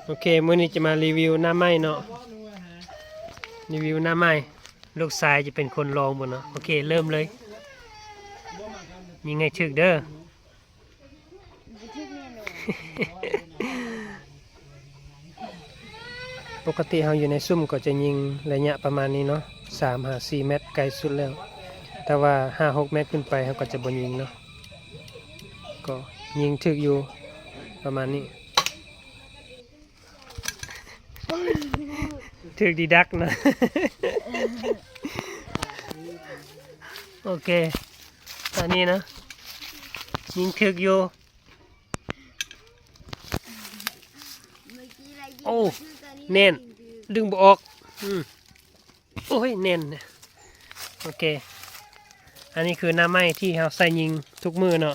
ໂອເຄ ມື້ນີ້ຈະມາຣີວິວໜ້າໄມ້ເນາະ ຣີວິວໜ້າໄມ້ ລູກຊາຍຈະເປັນຄົນລອງເບິ່ງເນາະ. ໂອເຄ ເລີ່ມເລີຍ ຍິງໃຫ້ຖືກເດີ. ປົກກະຕິເຮົາຢູ່ໃນຊຸ່ມກໍຈະຍິງໄລຍະປະມານນີ້ເນາະ ສາມຫາສີ່ແມັດ ໄກສຸດແລ້ວ ແຕ່ວ່າຫ້າຫົກແມັດຂຶ້ນໄປເຮົາກໍຈະບໍ່ຍິງເນາະ ກໍຍິງຖືກຢູ່ປະມານນີ້. ຖືກດີດັກນະ. ໂອເຄ ຕອນນີ້ນະ ຍິງຖືກຢູ່. ໂອ້ ແໜ້ນ ດຶງບໍ່ອອກ. ອືມ ໂອ້ຍ ແໜ້ນ. ໂອເຄ ອັນນີ້ຄືໜ້າໄມ້ທີ່ເຮົາໃຊ້ຍິງທຸກມື້ເນາະ.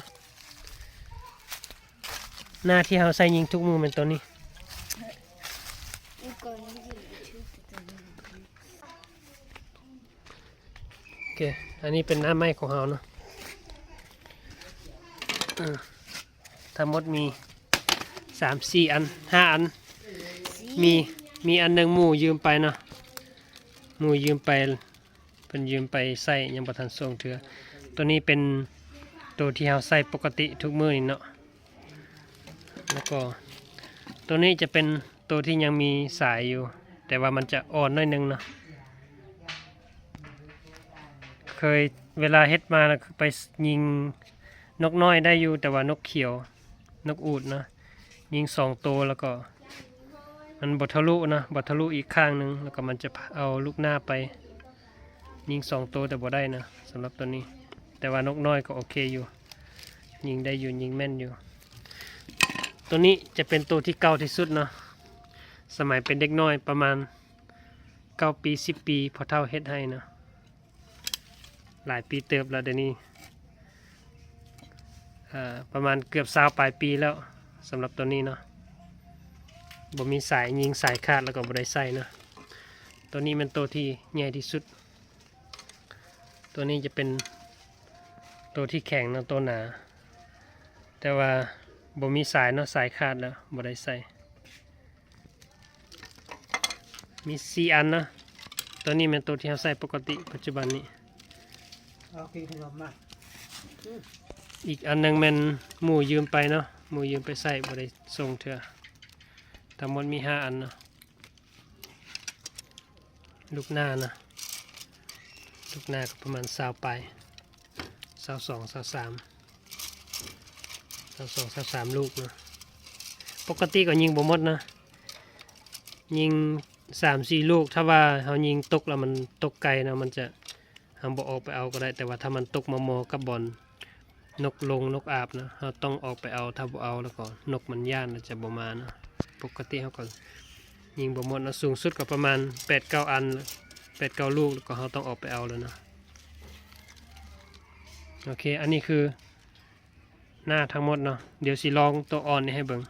ໜ້າທີ່ເຮົາໃຊ້ຍິງທຸກມື້ແມ່ນໂຕນີ້. ໂອເຄ ອັນນີ້ເປັນໜ້າໄມ້ຂອງເຮົາເນາະ. ເອີ ທັງໝົດມີສາມສີ່ອັນ ຫ້າອັນ. ມີ ມີອັນໜຶ່ງໝູຢືມໄປເນາະ ໝູຢືມໄປ ເພິ່ນຢືມໄປໃຊ້ ຍັງບໍ່ທັນສົ່ງເທື່ອ. ໂຕນີ້ເປັນໂຕທີ່ເຮົາໃຊ້ປົກກະຕິທຸກມື້ນີ້ເນາະ ແລ້ວກໍໂຕນີ້ຈະເປັນໂຕທີ່ຍັງມີສາຍຢູ່ ແຕ່ວ່າມັນຈະອ່ອນໜ້ອຍໜຶ່ງເນາະ. ເຄີຍ ເວລາເຮັດມາແລ້ວໄປຍິງນົກນ້ອຍໄດ້ຢູ່ ແຕ່ວ່ານົກຂຽວ ນົກອູດເນາະ ຍິງສອງໂຕ ແລ້ວກໍມັນບໍ່ທະລຸເນາະ ບໍ່ທະລຸອີກຂ້າງໜຶ່ງ ແລ້ວກໍມັນຈະເອົາລູກໜ້າໄປ ຍິງສອງໂຕແຕ່ບໍ່ໄດ້ນະ ສຳລັບໂຕນີ້. ແຕ່ວ່ານົກນ້ອຍກໍໂອເຄຢູ່ ຍິງໄດ້ຢູ່ ຍິງແມ່ນຢູ່. ໂຕນີ້ຈະເປັນໂຕທີ່ເກົ່າທີ່ສຸດເນາະ ສະໄໝເປັນເດັກນ້ອຍ ປະມານເກົ້າປີ ສິບປີ ພໍ່ເຖົ້າເຮັດໃຫ້ເນາະ. ຫຼາຍປີເຕີບແລ້ວ ດຽວນີ້ ເອີ ປະມານເກືອບຊາວປາຍປີແລ້ວ ສຳລັບໂຕນີ້ເນາະ. ບໍ່ມີສາຍ ຍິງສາຍຂາດແລ້ວກໍບໍ່ໄດ້ໃຊ້ເນາະ. ໂຕນີ້ແມ່ນໂຕທີ່ໃຫຍ່ທີ່ສຸດ ໂຕນີ້ຈະເປັນໂຕທີ່ແຂງເນາະ ໂຕໜາ ແຕ່ວ່າບໍ່ມີສາຍເນາະ ສາຍຂາດແລ້ວ ບໍ່ໄດ້ໃຊ້. ມີສີ່ອັນເນາະ ໂຕນີ້ແມ່ນໂຕທີ່ເຮົາໃຊ້ປົກກະຕິປັດຈຸບັນນີ້. ເອົາກິນຂະໜົມມາ. ອີກອັນໜຶ່ງແມ່ນໝູຢືມໄປເນາະ ໝູຢືມໄປໃຊ້ ບໍ່ໄດ້ສົ່ງເທື່ອ. ທັງໝົດມີຫ້າອັນເນາະ. ລູກໜ້ານະ ລູກໜ້າກໍປະມານຊາວປາຍ ຊາວສອງ ຊາວສາມ ຊາວສອງ ຊາວສາມລູກເນາະ. ປົກກະຕິກໍຍິງບໍ່ໝົດນະ ຍິງສາມສີ່ລູກ ຖ້າວ່າເຮົາຍິງຕົກແລ້ວມັນຕົກໄກເນາະ ມັນຈະ ເຮົາບໍ່ອອກໄປເອົາກໍໄດ້ ແຕ່ວ່າຖ້າມັນຕົກມໍ່ໆກັບບ່ອນ ນົກລົງນົກອາບນະ ເຮົາຕ້ອງອອກໄປເອົາ ຖ້າບໍ່ເອົາແລ້ວກໍນົກມັນຢ້ານແລ້ວຈະບໍ່ມານະ. ປົກກະຕິເຮົາກໍຍິງບໍ່ໝົດນະ ສູງສຸດກໍປະມານແປດເກົ້າອັນ ແປດເກົ້າລູກ ແລ້ວກໍເຮົາຕ້ອງອອກໄປເອົາແລ້ວນະ. ໂອເຄ ອັນນີ້ຄືໜ້າທັງໝົດເນາະ ດຽວຊິລອງໂຕອ່ອນນີ້ໃຫ້ເບິ່ງ.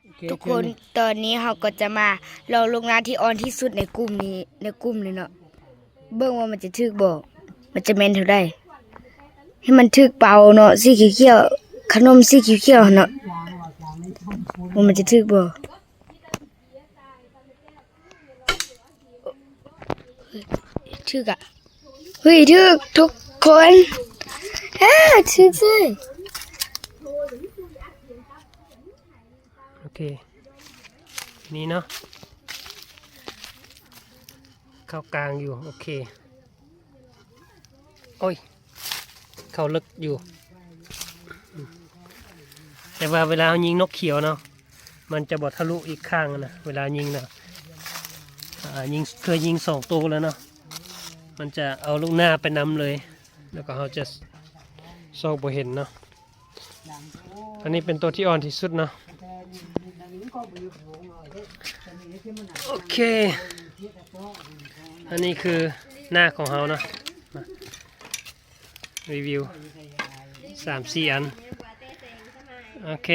ໂອເຄ ທຸກຄົນ ຕອນນີ້ເຮົາກໍຈະມາລອງລູກໜ້າທີ່ອ່ອນທີ່ສຸດໃນກຸ່ມນີ້ ໃນກຸ່ມນີ້ເນາະ ເບິ່ງວ່າມັນຈະຖືກບໍ່ ມັນຈະແມ່ນເທົ່າໃດ ໃຫ້ມັນຖືກເປົ້າເນາະ ສີຂຽວໆ ຂະໜົມສີຂຽວໆຫັ້ນເນາະ ວ່າມັນຈະຖືກບໍ່. ຖືກອະ ເຮີ້ຍ ຖືກທຸກຄົນ ເອີ ຖືກເລີຍ. ໂອເຄ ນີ້ເນາະ ເຂົ້າກາງຢູ່ ໂອເຄ ໂອ້ຍ ເຂົ້າເລິກຢູ່ ແຕ່ວ່າເວລາເຮົາຍິງນົກຂຽວເນາະ ມັນຈະບໍ່ທະລຸອີກຂ້າງນະ ເວລາຍິງນະ ອາ ຍິງ ເຄີຍຍິງສອງໂຕແລ້ວເນາະ ມັນຈະເອົາລູກໜ້າໄປນຳເລີຍ ແລ້ວກໍເຮົາຈະຊອກບໍ່ເຫັນເນາະ. ອັນນີ້ເປັນໂຕທີ່ອ່ອນທີ່ສຸດເນາະ. ໂອເຄ ອັນນີ້ຄືໜ້າຂອງເຮົາເນາະ ຣີວິວສາມສີ່ອັນ. ໂອເຄ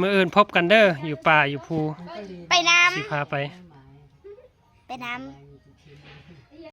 ມື້ອື່ນພົບກັນເດີ ຢູ່ປ່າຢູ່ພູ ໄປນຳ ຊິພາໄປ ໄປນຳ.